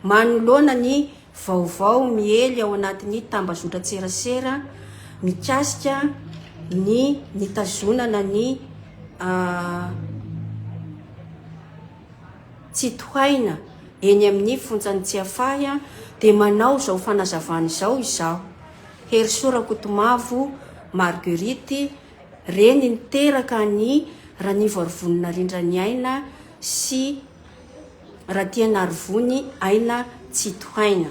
Manoloana ny vaovao miely ao anatin'ny tambazotran-tserasera mikasika ny nitazonana ny Tsitohaina eny amin'ny fonjan'i Tsiafahy dia manao izao fanazavana izao izaho, Herisoa Rakotomavo Marguerite, reny niteraka an'i Ranivoarivonina Rindraniaina sy Ratianarivony Aina Tsitohaina.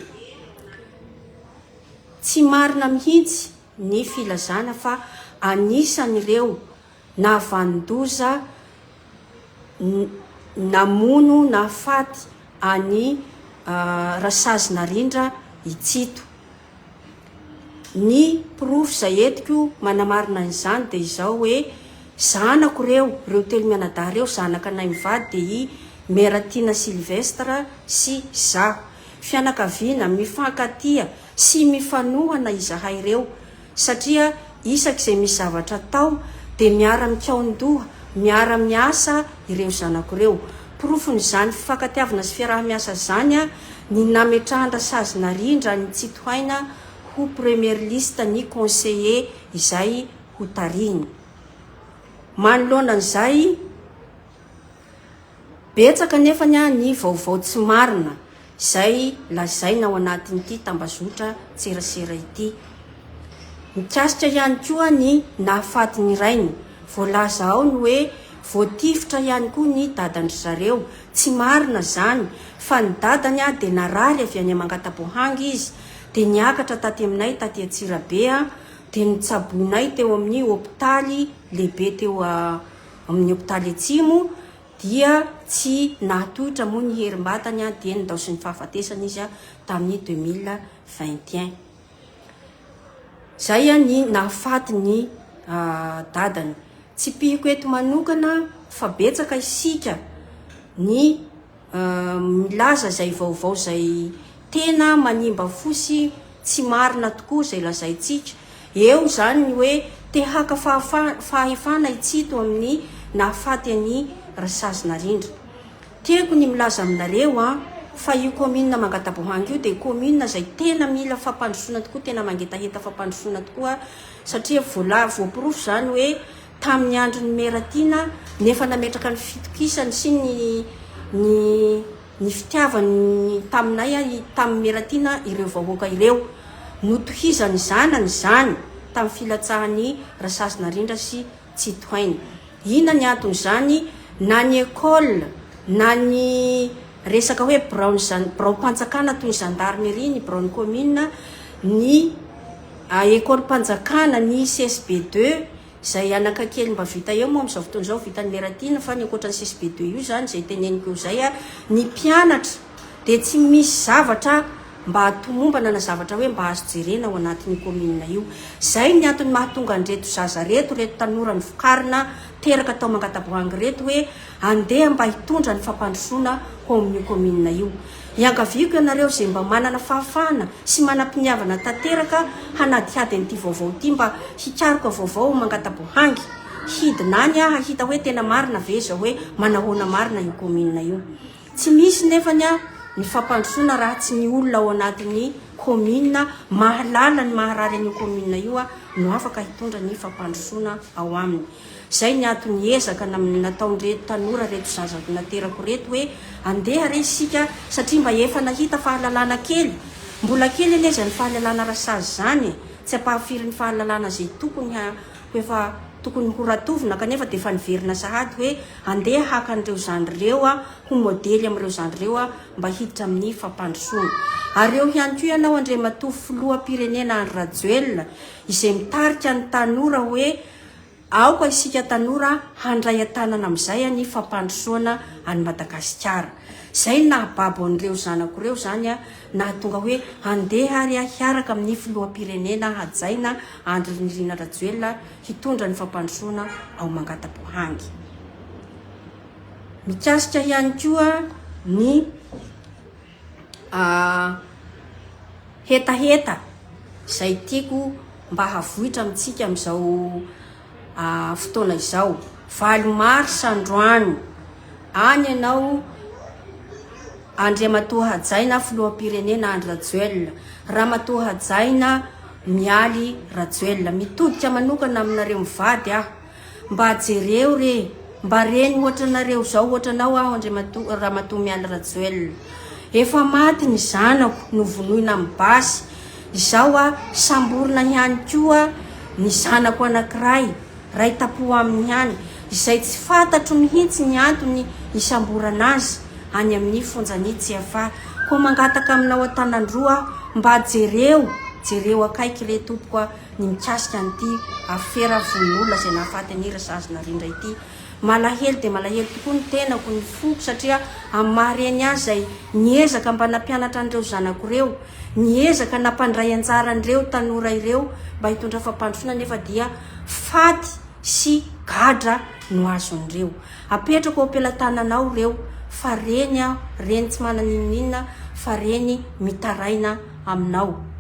Tsy marina mihitsy ny filazana fa anisan'ireo nahavanon-doza namono nahafaty an'i Rasazy Narindra i Tsito. Ny porofo izay entiko manamarina an'izany dia izao hoe zanako ireo, ireo telo mianadahy ireo, zanaka anay mivady dia i Mère Tiana Sylvestre sy izaho. Fianakaviana mifankatia sy mifanohana izahay ireo satria isaky izay misy zavatra atao dia miara mikaon-doha, miara miasa ireo zanako ireo. Porofon'izany fifankatiavana sy fiaraha-miasa izany ny nametrahan-dRasazy Narindra an'i Tsitohaina ho première liste ny conseiller izay ho tarihiny. Manoloana an'izay, Betsaka anefa ny vaovao tsy marina izay lazaina ao anatin'ity tambazotra tserasera ity. Mikasika ihany koa ny nahafaty ny rainy, voalaza ao ny hoe voatifitra ihany koa ny dadan-dry zareo. Tsy marina izany fa ny dadany dia narary avy any Mangataboahangy izy dia niakatra taty aminay taty Antsirabe dia notsaboinay teo amin'ny hopitaly lehibe teo amin'ny hopitaly Atsimo dia tsy nahatohitra moa ny herim-batany dia nindaosin'ny fahafatesana izy tamin'ny 2021. Izay ny nahafaty ny dadany. Tsipihiko eto manokana fa betsaka isika ny milaza izay vaovao izay tena manimba fo sy tsy marina tokoa izay lazaintsika. Eo izany ny hoe te haka fahefana i Tsito amin'ny nahafaty an'i Rasazy Narindra. Tiako ny milaza aminareo an, fa io commune Mangataboahangy io dia commune izay tena mila fampandrosoana tokoa, tena mangetaheta fampandrosoana tokoa satria voala, voaporofo izany hoe tamin'ny andron'i Mera Tiana nefa nametraka ny fitokisany sy ny ny ny fitiavany taminay tamin'i Mera Tiana ireo vahoaka ireo. Notohizan'ny zanany izany tamin'ny filatsahan'i Rasazy Narindra sy Tsitohaina. Inona ny anton'izany? Na ny école na ny resaka hoe biraon'ny zan biraom-panjakana toy ny gendarmerie, ny biraon'ny commune, ny école-mpanjakana, ny CSB deux izay anaka kely mba vita eo moa amin'izao fotoana izao, vitan'i Meratiana fa ny ankoatra ny CSB deux io izany izay teneniko eo izay, ny mpianatra dia tsy misy zavatra mba tomombana na zavatra hoe mba azo jerena ao anatin'io commune io. Izay ny antony mahatonga an'ireto zaza reto, ireto tanora novokarina teraka tao Mangataboahangy ireto hoe andeha mba hitondra ny fampandrosoana ho ao amin'io commune io. Iangaviako ianareo izay mba manana fahafahana sy manam-piniavana tanteraka hanadihady an'ity vaovao ity mba hikaroka vaovao ao Mangataboahangy. Hidina any aho hahita hoe tena marina ve izao hoe manahoana marina io commune io. Tsy misy nefany ny fampandrosoana raha tsy ny olona ao anatin'ny commune mahalala ny maharary an'io commune io no afaka hitondra ny fampandrosoana ao aminy. Izay ny antony ezaka nataon'ireto tanora ireto zaza naterako ireto hoe andeha re isika satria mba efa nahita fahalalana kely. Mbola kely anie izany fahalalana rasazy izany e! Tsy ampahafirin'ny fahalalana izay tokony ho efa tokony ho ratovina kanefa dia efa niverina sahady hoe andeha haka an'ireo zandry ireo aho ho modely amin'ireo zandry ireo aho mba hiditra amin'ny fampandrosoana. Ary eo ihany koa ianao Andriamatoa Filoham-pirenena Andry Rajoelina izay mitarika ny tanora hoe Aoka isika tanora handray an-tanana amin'izay ny fampandrosoana an'i Madagasikara. Izay no nahababo an'ireo zanako ireo izany, nahatonga hoe handeha ary hiaraka amin'ny filoham-pirenena hajaina Andry Nirina Rajoelina hitondra ny fampandrosoana ao Mangataboahangy. Mikasika ihany koa ny hetaheta izay tiako mba havoitra amintsika amin'izao fotoana izao. 8 marsa androany, any ianao. Andriamatoa Hajaina Filoham-pirenena Andry Rajoelina, Ramatoa Hajaina Mialy Rajoelina. Mitodika manokana aminareo mivady aho. Mba jereo re, mba reny ohatranareo zao ohatranao aho Andriamatoa Ramatoa Mialy Rajoelina. Efa maty ny zanako novonoina amin'ny basy, izao a samborina ihany koa ny zanako anankiray, ray tampo aminy ihany, izay tsy fantatro mihitsy ny antony hisamborana azy any amin'ny fonjan'i Tsiafahy. Koa mangataka aminao an-tanan-droa aho, mba jereo, jereo akaiky re tompoko a, ny mikasika an'ity afera vono olona izay nahafaty an'i Rasazy Narindra ity. Malahelo dia malahelo tokoa ny tenako, ny foko satria amin'ny maha reny ahy izay niezaka mba nampianatra an'ireo zanako ireo, niezaka nampandray anjara an'ireo tanora ireo mba hitondra fampandrosoana nefa dia faty sy gadra no azon'ireo. Apetrako eo am-pelatananao ireo fa reny aho, reny tsy manana n'inon'inona fa reny mitaraina aminao.